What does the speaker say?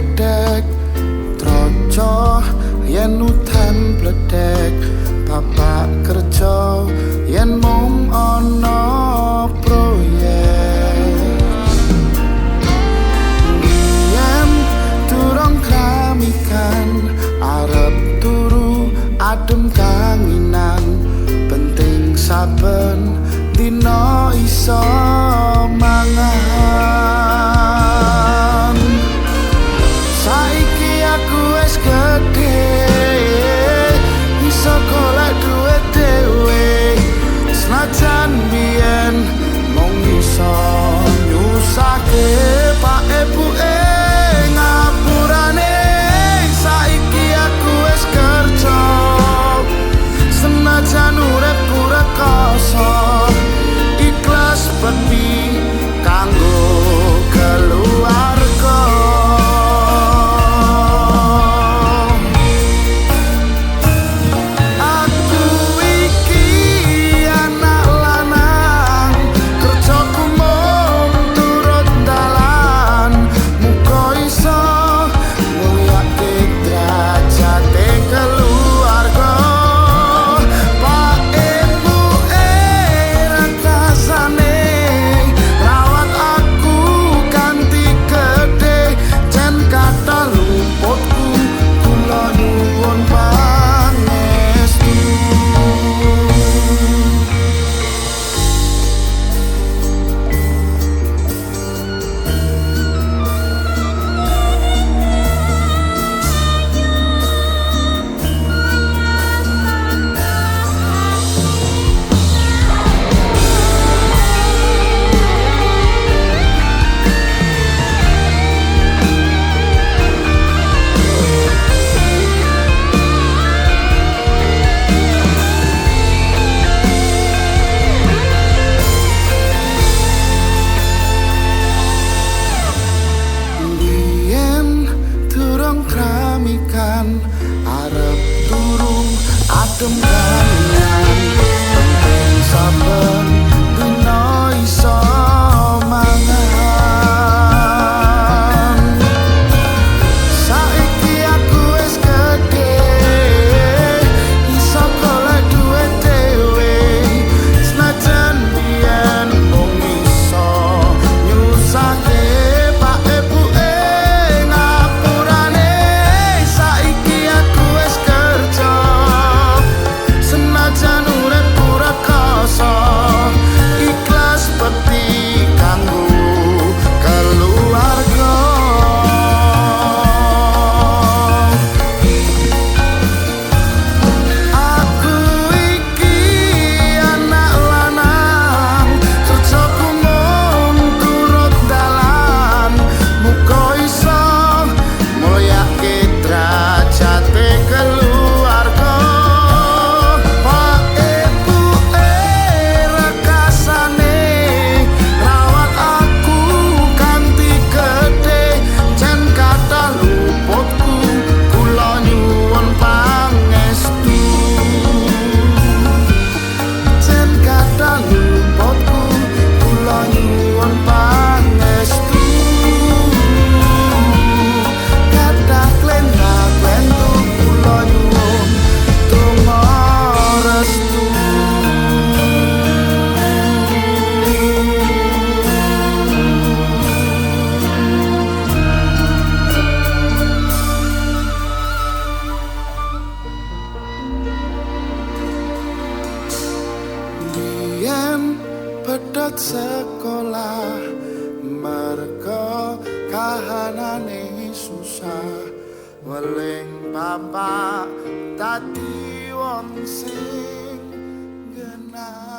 gedhek, troco yen udan bledek, bapak kerja yen mung ana proyek. Biyen durung kramikan, arep turu adem kanginan, penting saben dina iso mangan. Saiki aku wis gedhe, iso golek duit dhewe, senajan biyen mung iso nyusahke pak ibuke. Ngapurane saiki aku wis kerja, senajan uripku rekoso, ikhlas bekti kanggo keluarga. Aku iki anak lanang, kerjaku mung turut dalan, muga iso mulyake derajate keluarga. Pak ibuke rekasane rawat aku kanthi gedhe, jan kathah luputku kula nyuwun pangestu. Biyen durung kramikan, arep turu adem kanginan, penting saben dina iso mangan. Saiki aku wis gedhe, iso golek duit dhewe, senajan biyen mung iso nyusahke pak ibuke. Ngapurane saiki aku wis kerja, senajan uripku rekoso, ikhlas bekti kanggo keluarga. Aku iki anak lanang, kerjaku mung turut dalan, muga iso mulyake derajate keluarga. Pak ibuke rekasane rawat aku kanthi gedhe, jan kathah luputku kula nyuwun pangestu. Jan kathah luputku kula nyuwun pangestu. Kathah klenta-klentu kula nyuwun donga restu. Biyen pedhot sekolah, merga kahanane susah, weling bapak dadi wong sing genah.